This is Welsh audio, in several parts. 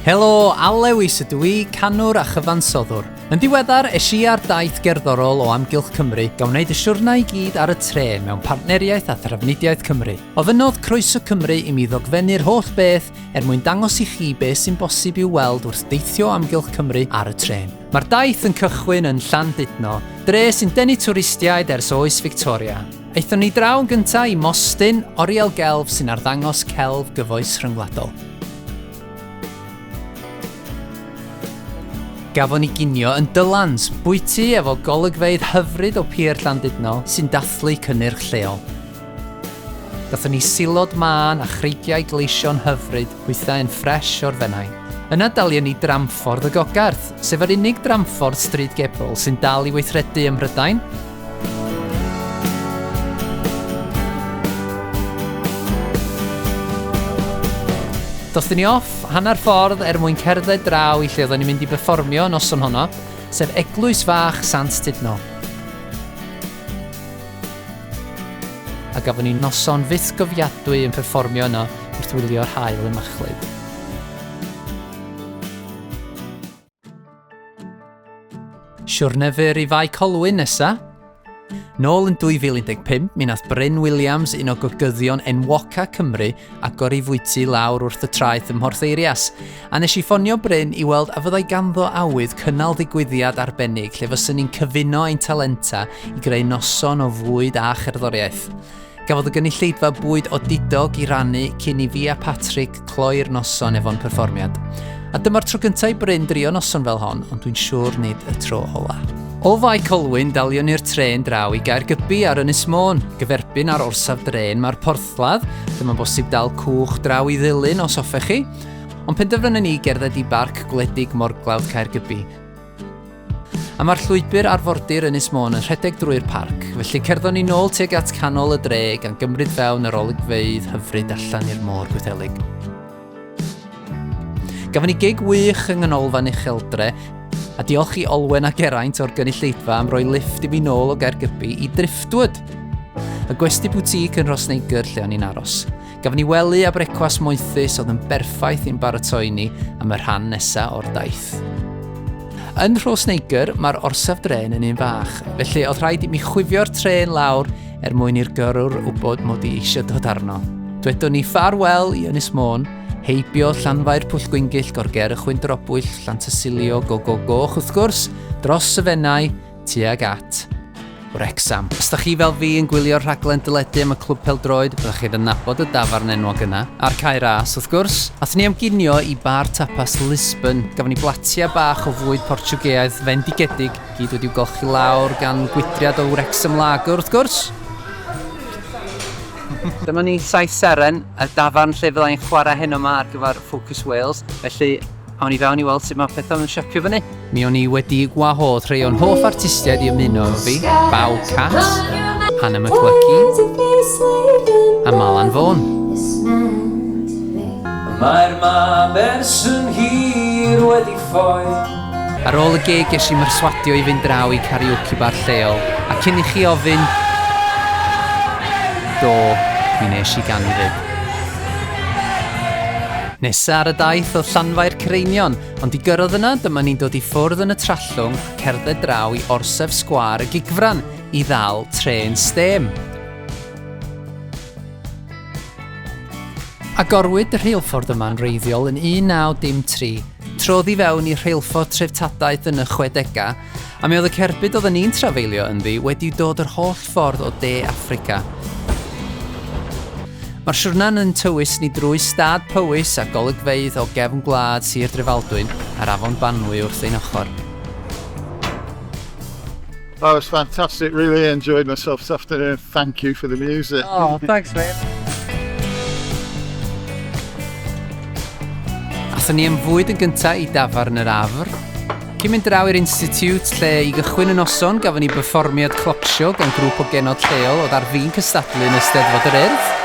Helo, Al Lewis ydw i, canwr a chyfansoddwr. Yn ddiweddar, es i ar daith gerddorol o amgylch Cymru gan wneud y siwrna i gyd ar y trên mewn partneriaeth â Thrafnidiaeth Cymru. Ofynnodd Croeso Cymru i mi ddogfennu'r holl beth er mwyn dangos i chi beth sy'n bosib i'w weld wrth deithio o amgylch Cymru ar y trên. Mae'r daith yn cychwyn yn Llandudno, dre sy'n denu twristiaid ers oes Victoria. Aethon ni draw yn gyntaf i Mostyn, oriel gelf sy'n arddangos celf gyfoes rhyngwladol. Gafon ni ginio yn Dylan's, bwyty efo golygfeydd hyfryd o Pier Llandudno sy'n dathlu cynnyrch lleol. Gathon ni silod mân a chreigiau gleision hyfryd, hwythau yn ffresh o'r Fenai. Yna dalion ni dramffordd y Gogarth, sef yr unig dramffordd stryd gebl sy'n dal i weithredu ym Mhrydain. Dothon ni off hanner ffordd er mwyn cerdded draw i lle oedden ni'n mynd i berfformio noson honno, sef Eglwys Fach Sant Tudno. A gafon ni noson fythgofiadwy yn perfformio yno wrth wylio'r haul yn machlud. Siwrne fyr i Fae Colwyn nesa. Nôl yn 2015, mi nath Bryn Williams, un o gogyddion enwoca Cymru, agor ei fwyty lawr wrth y traeth ym Mhorth Eirias. A nes i ffonio Bryn i weld a fyddai ganddo awydd cynnal ddigwyddiad arbennig lle fyswn ni'n cyfuno ein talenta i greu noson o fwyd a cherddoriaeth. Gafodd y gynulleidfa bwyd odidog i rannu cyn i fi a Patrick cloi'r noson efo'n perfformiad. A dyma'r tro gyntaf i Bryn drio noson fel hon, ond dwi'n siŵr nid y tro ola. O Fae Colwyn, dalion ni'r trên draw i Gaergybi ar Ynys Môn. Gyferbyn ar orsaf drên mae'r porthladd, lle mae'n bosib dal cwch draw i Ddulyn os hoffech chi. Ond penderfynon ni gerdded i Barc Gwledig Morglawdd Caergybi. A mae'r llwybr arfordir Ynys Môn yn rhedeg drwy'r parc, felly cerddon ni nôl tuag at canol y dre gan gymryd fewn yr olygfeydd hyfryd allan i'r môr Gwyddelig. Gafon ni gig wych yng nghanolfan Ucheldre, a diolch i Olwen a Geraint o'r gynulleidfa am roi lifft i fi nôl o Gaergybi i Driftwood, y gwesty boutique yn Rhosneigr lle o'n i'n aros. Gafon ni wely a brecwast moethus oedd yn berffaith i'n baratoi ni am y rhan nesa o'r daith. Yn Rhosneigr, mae'r orsaf drên yn un fach, felly oedd rhaid i mi chwifio'r trên lawr er mwyn i'r gyrrwr wybod mod i eisiau dod arno. Dwedon ni ffarwel i Ynys Môn, heibio Llanfair Pwllgwyngyll, Gorger y Chwyndrobwyll, Llantysilio, Go Go Goch wrth gwrs, dros y Fenai, tuag at Wrecsam. Os da chi fel fi yn gwylio'r rhaglen deledu am y clwb pêl-droed, byddwch chi'n adnabod y dafarn enwog yna, a'r Cae Ras, wrth gwrs. Athon ni am ginio i bar tapas Lisbon. Gafon ni blatiau bach o fwyd Portiwgeaidd fendigedig, gyd wedi'w golchi lawr gan gwydriad o Wrexham Lager, wrth gwrs. Dyma ni, Saith Seren, y dafarn lle fyddai'n chwarae heno 'ma ar gyfer Focus Wales. Felly, awn ni fewn i weld sut mae pethau'n siapio fyny. Mi o'n i wedi gwahodd rhai o'n hoff artistiaid i ymuno efo fi, Bow Cat, Hannah McLuckie a Malan Vaughan. Mae'r mab ers yn hir wedi ffoi. Ar ôl y gig ges i mherswadio i fynd draw i karaoke bar lleol, a cyn i chi ofyn, do, mi nes i ganu 'fyd. Nesa ar y daith oedd Llanfair Caereinion, Ond i gyrraedd yna, dyma ni'n dod i ffwrdd yn y Trallwng a cerdded draw i orsaf sgwâr y Gigfran i ddal trên stêm. Agorwyd y rheilffordd yma'n wreiddiol yn 1903, trodd i fewn i rheilffordd treftadaeth yn y chwedegau, a mi oedd y cerbyd oedden ni'n trafeilio ynddi wedi dod yr holl ffordd o De Affrica. Mae'r siwrna'n yn tywys ni drwy stad Powys a golygfeydd o gefn gwlad Sir Drefaldwyn a'r afon Banwy wrth ein ochr. That was fantastic. Really enjoyed myself this afternoon. Thank you for the music. Oh, thanks, mate. Athon ni am fwyd yn gyntaf i dafarn yr Afr. Cyn mynd draw i'r Institute lle i gychwyn y noson gafon ni berfformiad clocsio gan grŵp o genod lleol oedd ar fin cystadlu yn Eisteddfod yr Urdd.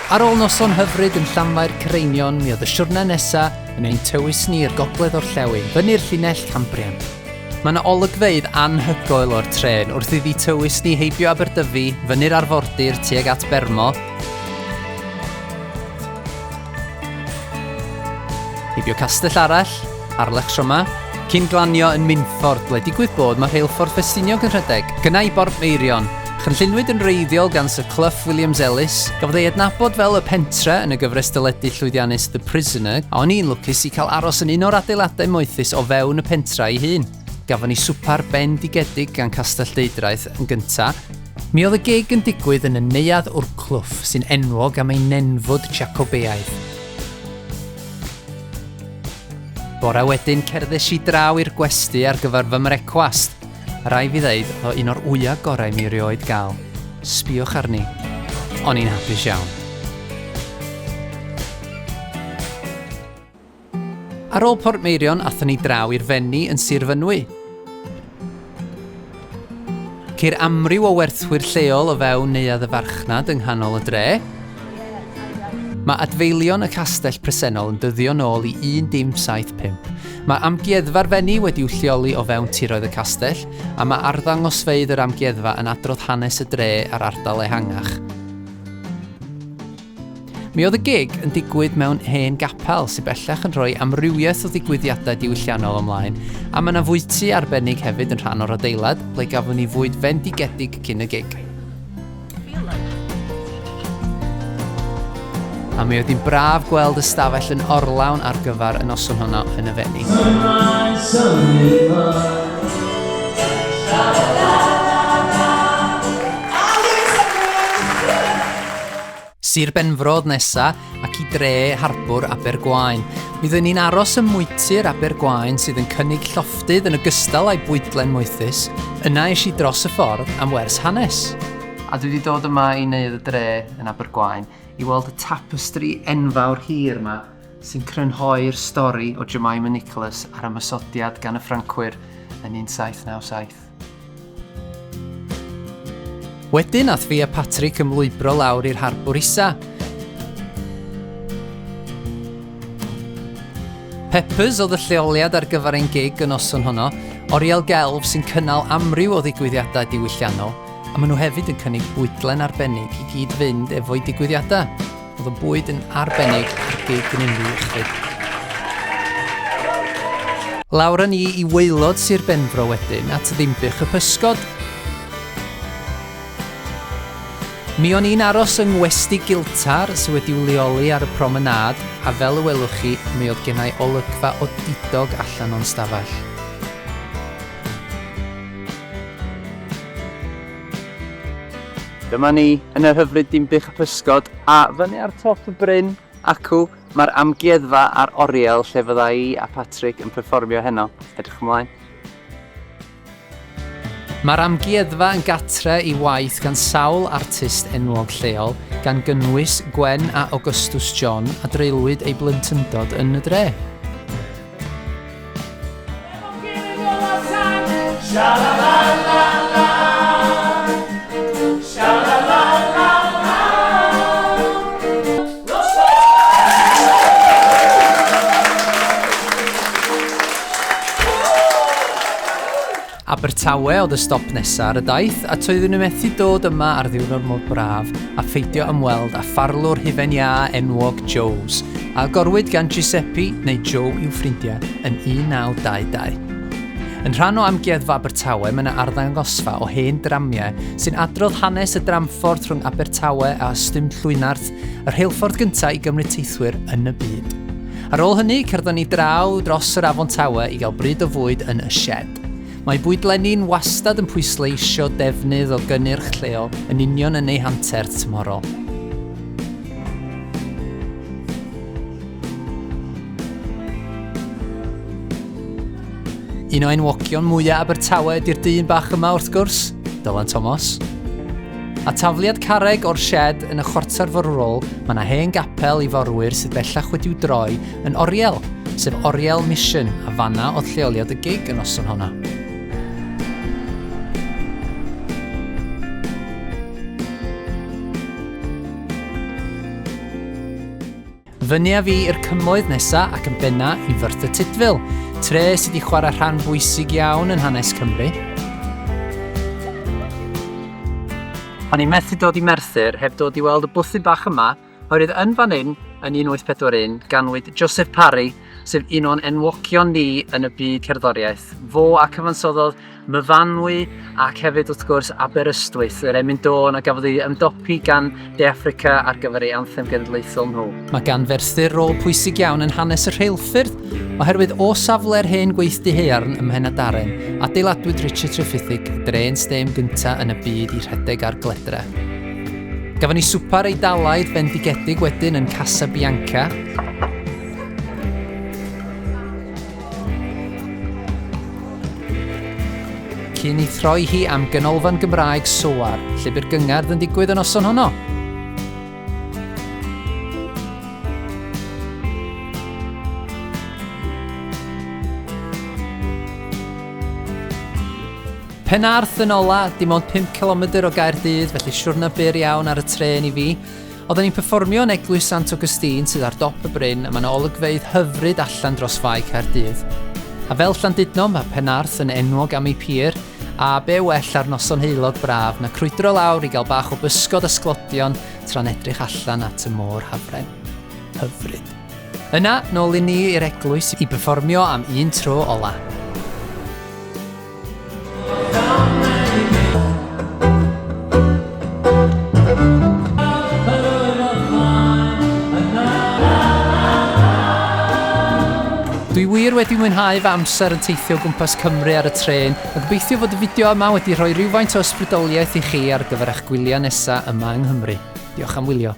Ar ôl noson hyfryd yn Llanfair Caereinion mi oedd y siwrne nesa yn ein tywys ni i'r gogledd orllewin, fyny'r llinell Cambrian. Mae yna olygfeydd anhygoel o'r trên wrth iddi tywys ni heibio Aberdyfi, fyny'r arfordir tuag at Bermo, Heibio castell arall, Harlech tro 'ma, cyn glanio yn Minffordd, ble digwydd bod mae rheilffordd Ffestiniog yn rhedeg, gyna i Bortmeirion. Chynllunwyd yn wreiddiol gan Sir Clough Williams-Ellis, gafodd ei adnabod fel y pentre yn y gyfres deledu llwyddiannus The Prisoner, a o'n i'n lwcus i cael aros yn un o'r adeiladau moethus o fewn y pentra ei hun. Gafon ni swpar bendigedig gan Castell Deudraeth yn gynta. Mi oedd y gig yn digwydd yn y Neuadd Wrclwff, sy'n enwog am ei nenfwd Jacobeaidd. Bore wedyn cerddes i draw i'r gwesty ar gyfer fy mrecwast. A rai fi ddeud, oedd o un o'r wyau gorau mi erioed gael. Sbiwch arni. O'n i'n hapus iawn. Ar ôl Portmeirion, athon ni draw i'r Fenni yn Sir Fynwy. Ceir amryw o werthwyr lleol o fewn Neuadd y Farchnad yng nghanol y dre. Mae adfeilion y castell presennol yn dyddio nôl i 1775. Mae Amgueddfa'r Fenni wedi'w lleoli o fewn tiroedd y castell, a mae arddangosfeydd yr amgueddfa yn adrodd hanes y dre a'r ardal ehangach. Mi oedd y gig yn digwydd mewn hen gapel sydd bellach yn rhoi amrywiaeth o ddigwyddiadau diwylliannol ymlaen, a mae yna fwyty arbennig hefyd yn rhan o'r adeilad, ble gafon ni fwyd fendigedig cyn y gig. A mi oedd hi'n braf gweld y stafell yn orlawn ar gyfer y noson honno yn y Fenni. Sir Benfro oedd nesa ac i dre harbwr Abergwaun. Mi ddyn ni'n aros ym mwyty'r Abergwaun sydd yn cynnig llofftydd yn ogystal â'i bwydlen moethus. Yna es i dros y ffordd am wers hanes. A dwi wedi dod yma i Neuadd y Dre yn Abergwaun i weld y tapestri enfawr hir yma sy'n crynhoi'r stori o Jemima Nicholas a'r ymosodiad gan y Ffrancwyr yn 1797. Wedyn ath fi a Patrick ymlwybro lawr i'r harbwr isa. Peppers oedd y lleoliad ar gyfer ein gig y noson honno, oriel gelf sy'n cynnal amryw o ddigwyddiadau diwylliannol, a maen nhw hefyd yn cynnig bwydlen arbennig i gyd fynd efo'u digwyddiadau. Oedd y bwyd yn arbennig a'r gig yn un wych 'fyd. Lawr â ni i waelod Sir Benfro wedyn at Ddinbych y Pysgod. Mi o'n i'n aros yng Ngwesty Giltar sydd wedi'w leoli ar y promenâd a fel y welwch chi mi oedd gennai olygfa odidog allan o'n stafell. Dyma ni yn yr hyfryd Dinbych y Pysgod a fyny ar top y bryn acw mae'r amgueddfa a'r oriel lle fydda i a Patrick yn perfformio heno. Edrych ymlaen. Mae'r amgueddfa yn gatre i waith gan sawl artist enwog lleol, gan gynnwys Gwen a Augustus John a dreulwyd ei blentyndod yn y dre. Abertawe oedd y stop nesaf ar y daith, a toeddwn i methu dod yma ar ddiwrnod mor braf a pheidio ymweld â pharlwr hufen iâ enwog Joe's, a agorwyd gan Giuseppe, neu Joe i'w ffrindiau, yn 1922. Yn rhan o Amgueddfa Abertawe mae yna arddangosfa o hen dramiau sy'n adrodd hanes y dramffordd rhwng Abertawe a Ystum Llwynarth, y rheilffordd gyntaf i gymryd teithwyr yn y byd. Ar ôl hynny, cerddon ni draw dros yr Afon Tawe i gael bryd o fwyd yn y shed. Mae bwydlenni'n wastad yn pwysleisio defnydd o gynnyrch lleol yn union yn eu hanterth tymhorol. Un o enwogion mwyaf Abertawe ydy'r dyn bach yma wrth gwrs, Dylan Thomas. A tafliad carreg o'r shed yn y chwarter forwrol, mae yna hen gapel i forwyr sydd bellach wedi'w droi yn oriel, sef Oriel Mission, a fanna oedd lleoliad y gig y noson honna. Fyny â fi i'r cymoedd nesa ac yn benna i Ferthyr Tudful, tre sydd wedi chwarae rhan bwysig iawn yn hanes Cymru. O'n i'n methu dod i Merthyr heb dod i weld y bwthyn bach yma, oherwydd yn fan hyn, yn 1841, ganwyd Joseph Parry, sef un o'n enwogion ni yn y byd cerddoriaeth. Fo a cyfansoddodd Myfanwy ac hefyd wrth gwrs Aberystwyth, yr emyn dôn a gafodd ei ymdopi gan De Affrica ar gyfer ei anthem genedlaethol nhw. Mae gan Ferthyr rôl pwysig iawn yn hanes y rheilffyrdd, oherwydd o safle'r hen gweithdy haearn ym Mhenadaren, adeiladwyd Richard Trevithick y drên stêm gyntaf yn y byd i rhedeg ar gledrau. Gafon ni swpar Eidalaidd fendigedig wedyn yn Casa Bianca, Cyn i throi hi am Ganolfan Gymraeg Soar, lle bu'r gyngerdd yn digwydd y noson honno. Penarth yn ola, dim ond 5 km o Gaerdydd, felly siwrna byr iawn ar y trên i fi. Oedden ni'n perfformio yn Eglwys Sant Augustine sydd ar dop y bryn a mae 'na olygfeydd hyfryd allan dros Fae Caerdydd. A fel Llandudno, mae Penarth yn enwog am ei pier, a be well ar noson heulog braf na crwydro lawr i gael bach o bysgod a sglodion tra'n edrych allan at y môr hafren. Hyfryd. Yna, nôl i ni i'r eglwys i berfformio am un tro ola. Dwi wir wedi mwynhau fy amser yn teithio o gwmpas Cymru ar y trên a gobeithio fod y fideo yma wedi rhoi rhywfaint o ysbrydoliaeth i chi ar gyfer eich gwyliau nesaf yma yng Nghymru. Diolch am wylio.